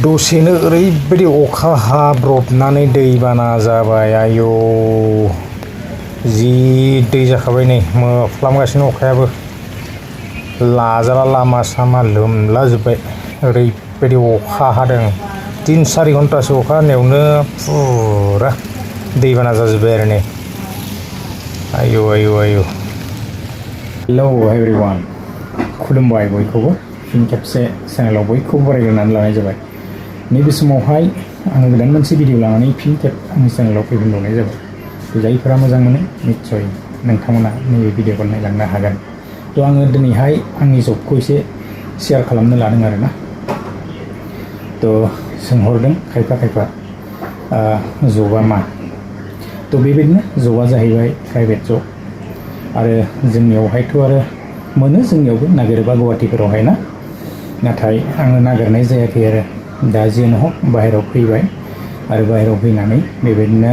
दसेनो ओरैबायदि अखा हाब्रबनानै दैबाना जाबाय। आयौ जि दै जाखाबाय नै मोफ्लामगासिनो अखायाबो लाजाला लामा सामा लोमलाजोब्बाय। ओरैबायदि अखा हादों 3-4 घन्टासो अखा हानायावनो फुरा दैबाना जाजोब्बाय आरो नै। आयौ आयौ आयौ। हेलौ एभ्रिवान, खुलुमबाय बयखौबो। फिन खेबसे चेनेलाव बयखौबो बरायग्रोनानै लानाय जाबाय। नैबे समावहाय आङो गोदान मोनसे भिडिअ लानानै फिन खेब आंनि चेनेलाव फैफिनबावनाय जाबाय। जायफोरा मोजां मोनो निस्सय नोंथांमोना नैबे भिडिअखौ नायलांनो हागोन। आङो दिनैहाय आंनि जबखौ एसे शेयार खालामनो लादों आरोना। सोंहरदों खायफा जबा मा। बेबायदिनो जबा जाहैबाय प्राइभेट जब। आरो जोंनियावहायथ' आरो मोनो, जोंनियावबो नागिरोबा गुवाहाटिफोरावहाय ना। नाथाय आङो नागिरनाय जायाखै आरो दा जेन' हक बाहेरायाव फैबाय आरो बाहेरायाव फैनानै बेबायदिनो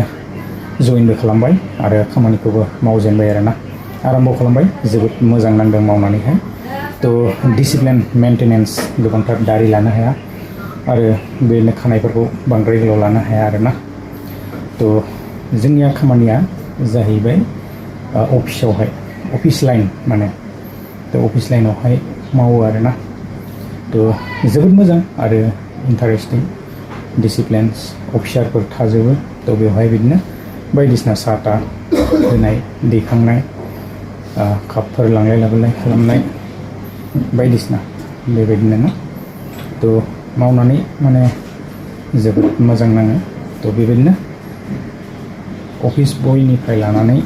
जइनबो खालामबाय आरो खामानिखौबो मावजेनबाय आरोना। आराम्भ' खालामबाय। जोबोद मोजां नांदों मावनानैहाय। डिसिप्लिन मेनटेनेन्स गोबांथार दारि लानो हाया आरो बेनो खानायफोरखौ बांद्राय गोलाव लानो हाया आरोना। जोंनिया खामानिया जाहैबाय अफिसावहाय, अफिस लाइन माने अफिस लाइनावहाय मावो आरोना। जोबोद मोजां आरो इन्टारेस्टिं। डिसिप्लिन्स अफिसारफोर थाजोबो। बेवहाय बिदिनो बायदिसिना साहा था होनाय, दैखांनाय, कापफोर लांलाय लाबोलाय खालामनाय बायदिसिना बेबायदिनो ना। मावनानै माने जोबोद मोजां नाङो। बेबायदिनो अफिस बयनिफ्राय लानानै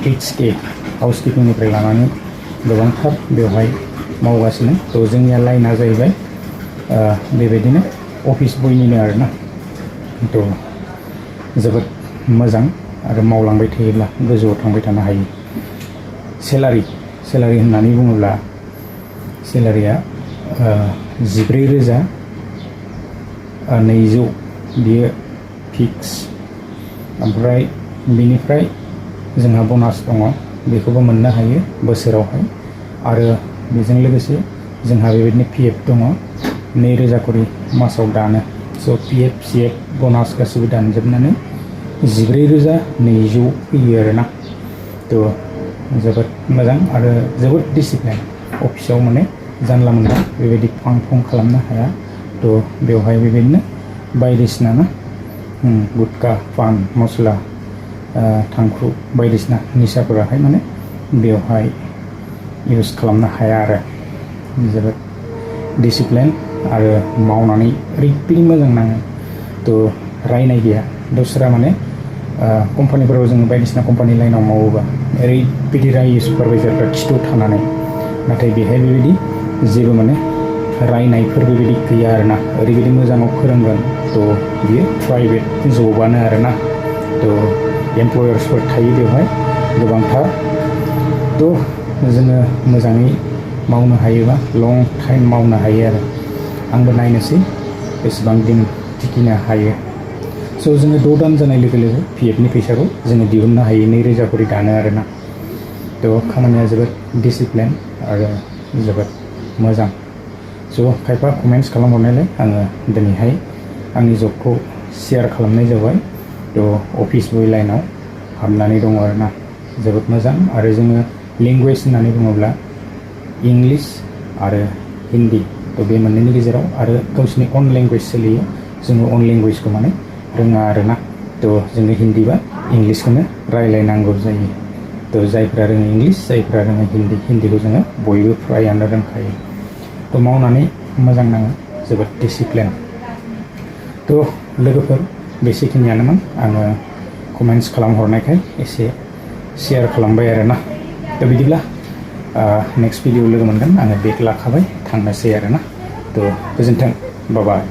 HK हाउस किपिंनिफ्राय लानानै गोबांथार बेवहाय मावगासिनो। जोंनिया लाइना जाहैबाय बेबायदिनो अफिस बयनिनो आरोना। जोबोद मोजां आरो मावलांबाय थायोब्ला गोजौआव थांबाय थानो हायो। सेलारि होननानै बुङोब्ला सेलारिया 14,200 बियो फिक्स। ओमफ्राय बिनिफ्राय जोंहा ब'नास दङ, बेखौबो मोननो हायो बोसोरावहाय। आरो बेजों लोगोसे जोंहा बेबायदिनो PF दङ, 2,000 करि मासाव दानो। PF CF ब'नास गासिबो दानजोबनानै 14,200 फैयो आरोना। जोबोद मोजां आरो जोबोद डिसिप्लिन। अफिसाव माने जानला मोनला बेबायदि फां फुं खालामनो हाया। बेवहाय बेबायदिनो बायदिसिना ना गुटखा, पान मस्ला, थांखु बायदिसिना निसाफोराहाय माने बेवहाय इउज खालामनो हाया आरो। जोबोद डिसिप्लिन आरो मावनानै ओरैबायदि मोजां नाङो। रायनाय गैया। दस्रा माने कम्पानिफोराव जोङो बायदिसिना कम्पानि लाइनाव मावोबा ओरैबायदि रायो सुपारभाइजारफ्रा खिथु थानानै। नाथाय बेहाय बेबायदि जेबो माने रायनायफोर बेबायदि गैया आरोना। ओरैबायदि मोजाङाव फोरोंगोन। बियो प्राइभेट जबानो आरोना। एमप्लयार्सफोर थायो बेवहाय गोबांथार। जोङो मोजाङै मावनो हायोबा लं टाइम मावनो हायो आरो। आंबो नायनोसै बेसेबां दिन टिकिनो हायो। जोङो 6 दान जानाय लोगो लोगो PFनि फैसाखौ जोङो दिहुननो हायो। 2,000 करि दानो आरोना। खामानिया जोबोद डिसिप्लिन आरो जोबोद मोजां। खायफा कमेन्ट्स खालामहरनायलाय आङो दिनैहाय आंनि जबखौ शेयार खालामनाय जाबाय। अफिस बय लाइनाव हाबनानै दङ आरोना। जोबोद मोजां। आरो जोङो लेंगुवेज होननानै बुङोब्ला इंलिश आरो हिन्दी। बे मोननैनि गेजेराव आरो गावसिनि अन लेंगुवेज सोलियो। जोङो अन लेंगुवेजखौ माने रोङा आरोना। जोङो हिन्दी बा इंलिशखौनो रायलायनांगौ जायो। जायफ्रा रोङो इंलिश, जायफ्रा रोङो हिन्दीखौ जोङो बयबो फ्रायानो रोंखायो। मावनानै मोजां नाङो, जोबोद डिसिप्लिन। लोगोफोर बेसेखिनियानोमोन। आङो कमेन्ट्स खालामहरनायखाय एसे शेयार खालामबाय आरोना। बिदिब्ला नेक्स्ट भिडिअ लोगो मोनगोन। आङो बेग लाखाबाय, थांनोसै आरोना। गोजोन्थों, बाय बाय।